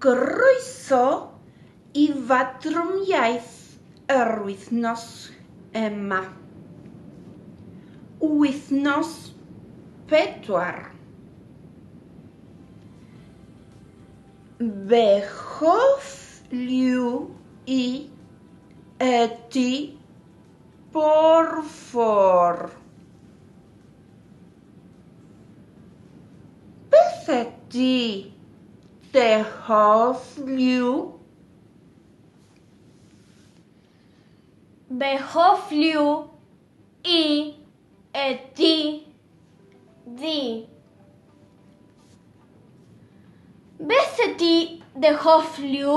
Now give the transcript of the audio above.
Croeso i Fadrwm Iaith yr wythnos yma. Wythnos 4. Fy hoff liw i ydy porffor. Beth ydy dy hoff liw? Fy hoff liw i ydy ddu. Beth ydy dy hoff liw?